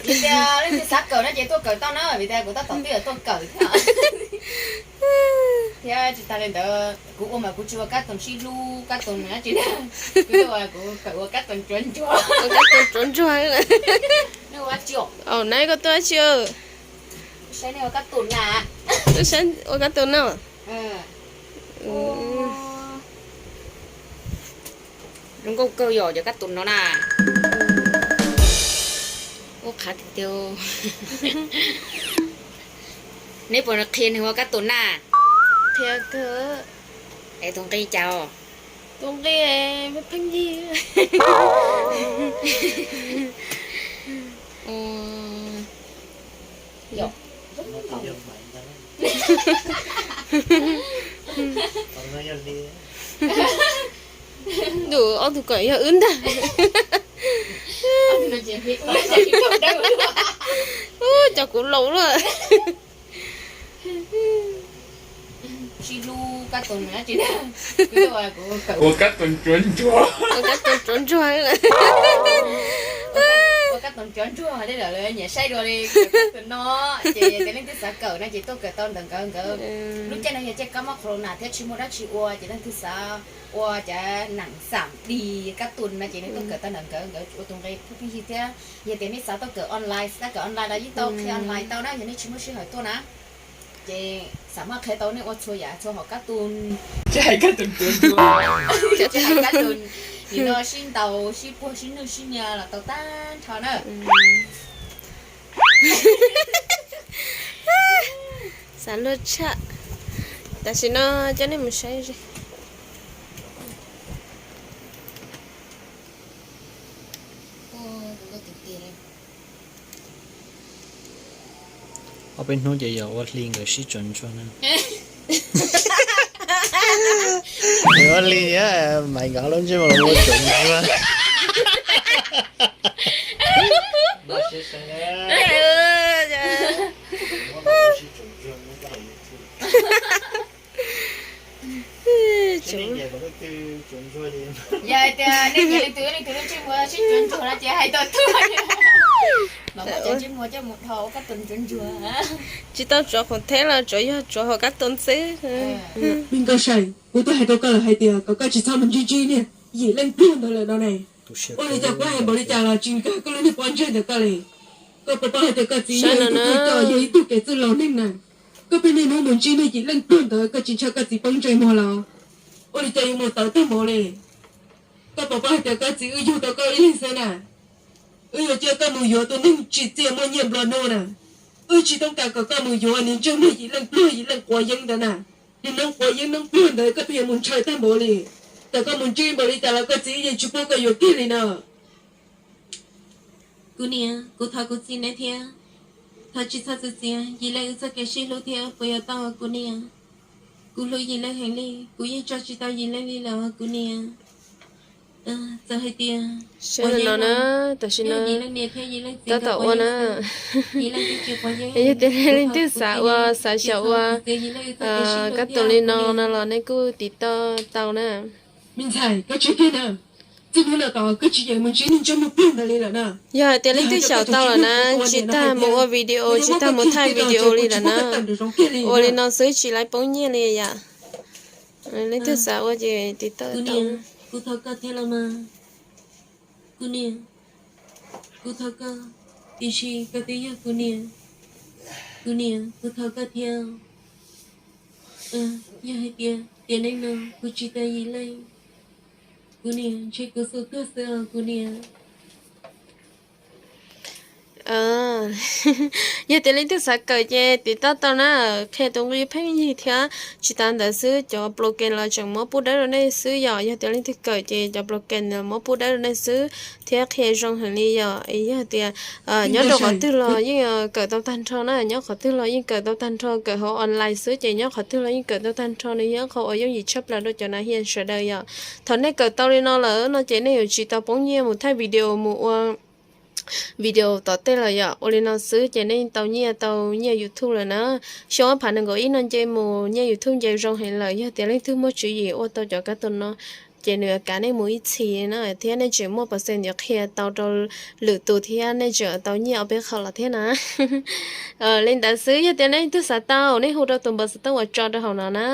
Vim tias leej twg xav kawm no ces tuaj kawm tau na, vim tias kuv tab tom twb yuav tuaj kawm thiab. Thiab tsis tas li ntawd kuv ua mas kuv tsis ua kab toon sib hlub kab toon dab tsi na, kuv tuaj ua kuv kawm ua kab toon tsuav ntsuag. Kab toon tsuav ntsuag. Nej ua dab tsi? Nab, koj tuaj dab tsi? Saib nej ua kab toon na. Tuaj saib ua kab toon no. Zoo nkauj kawg yom cov kab toon no na. Ua qhav tiag tiag. Neb puas qhia nws ua kab toon na? Qhia kawg. Es tus nqi cas os? Tus nqi pheej yig. Ntuj, ob tug ko yog wb ntag. Ub, cov kuv laus lawm. Sib hlub kab toon, ua kab toon tsuav ntsuag. Ua kab toon tsuav ntsuag. Ua kab toon tsuav ntsuag, tej zaum lawv nyiam saib dua li kab toon no. Ces yog tias leej twg xav kawm no ces tuaj kawm tau ntawm nkawd, nkawd lub caij no yog caij kab mob corona thiab tsis muaj dab tsi ua ces leej twg xav ua cov nam xam di kab toon no ces nej tuaj kawm tau ntawm nkawd, nkawd ua tus nqi pheej yig thiab. Yog tias nej xav tuaj kawm online, xav kawm online los yeej tau, qhia online tau na, yog nej tsis muaj sij hawm tuaj na. Ces xam maj qhia tau nej ua txhua yam txhua hom kab toon, tsis hais kab toon, tsis hais kab toon, nim no sib ntaus sib puag sib nwj sib nyiag los tau tag nrho na. Xav luag tshaj. Tam sim no coj nej mus saib ze. Ob peb hnub ces yog ua hli nkawd sib tsuav ntsuag na. Ua hli, Maiv nkawd lub ntsej muag ua tsuav ntsuag. Yog hais tias nej nyiam leej twg leej twg lub ntsej muag sib tsuav ntsuag no ces hais tau tuaj. Los muab cov ntsej muag coj mus dhau ua kab toon ntsuav ntsuag. Tsis tau tsuav khoom theb los tsuav, yog tsuav hauv kab toon xwb. Me Nkauj Sai, kuv twb hais rau koj lawm hais tias kom koj tsis txhob mus ntsib ntsib niag yim leej pluag ntawd lawm no ne. Ua li cas kuv hais npaum li cas los tsis nkag koj lub niag pob ntseg ntawm koj li. Koj puas paub hais tias koj txiv yog ib tug thawj coj, yog ib tug kev txwj laus neeg na. Koj pheej niaj hnub mus ntsib niag yim leej pluag ntawd, koj tsis ntshai koj txiv poob ntsej muag los? Ua li cas yuav mus tawv tag npaum li? Koj puas paub hais tias koj txiv wb yug tau koj ib leeg xwb na? Wb yuav cia koj mus yuav tus neeg tsim txiaj muaj nyiaj nplua nuj na. Wb tsis toob kas kom koj mus yuav niag ntsej muag yim leej pluag yim leej quav yeeb ntawd na. Niag noob quav yeeb noob pluag ntawd koj pheej yuav mus ntshaw tag npaum li. Txawm koj mus ntsib npaum li cas los koj txiv yeej tsis pub koj yuav kiag li no. Kuv niam, kuv thov kuv txiv neb thiab, thov tsis txhob txwv txiav yim leej wb txoj kev sib hlub thiab puas yuav tau kuv niam. Kuv hlub yim leej heev li, kuv yeej tso tsis tau yim leej li lawm kuv niam. Txawm hais tias sawv daws no na, tam sim no tab tom ua na. Yog tias leej twg xav ua, xav xyaum ua kab toon li no no los nej kuj tiv tauj tau na. Me ntxhais, koj tsis kiag na. Txij hnub no tod koj tsis yeem mus ntsib niag ntsej muag pluag ntawd li lawm na. Yog hais tias leej twg xyaum tau lawm na, tsis tas mus ua video, tsis tas mus thaij video li lawm na. Ua li no xwb tsis laib poob nyiaj li yom. Leej twg xav ua ces tiv tauj tau. Kuv thov koj thiab los mas. Kuv niam, kuv thov koj, tiam sis koj twb yog kuv niam. Kuv niam, kuv thov koj thiab. Yog hais tias tiam neej no kuv tsis tau yim leej, kuv niam ntshe kuv xub tuag xwb os kuv niam. Yog tias leej twg xav kawm ces tiv tauj tau na, qhia tus nqi pheej yig thiab. Tsis tas ntawd xwb, cov program los tseem muab pub dawb rau nej xwb yom. Yog tias leej twg kawm ces cov program muab pub dawb rau nej xwb thiab qhia zoo heev li yom. Yog tias nyob rau qhov twg los yeej kawm tau tag nrho na, nyob qhov twg los yeej kawm tau tag nrho, kawm hauv online xwb ces nyob qhov twg los yeej kawm tau tag nrho, nws yog qhov uas yooj yim tshaj plaws rau cov nav hias sawv daws yom. Thaum nej kawm tau li no lawm no ces nej yuav tsis tau poob nyiaj mus thaij video mus ua video tom tej lawm yom. Ua li no xwb ces nej tau nyiaj, tau nyiaj YouTube lawm na. Xyoo ob phav nees nkaum ib no nce mus nyiaj YouTube nce zoo heev lawm. Yog tias leej twg muaj tswv yim ua tau cov kab toon no ces nws yuav kav nej mus ib txhis na, thiab nej tseem muaj percent yuav qhia tau rau lwm tus thiab nej tseem tau nyiaj ob peb qho los thiab na. Li ntawd xwb, yog tias leej twg xav tau, nej hu rau tus npawb xov tooj uas tso rau hauv no na.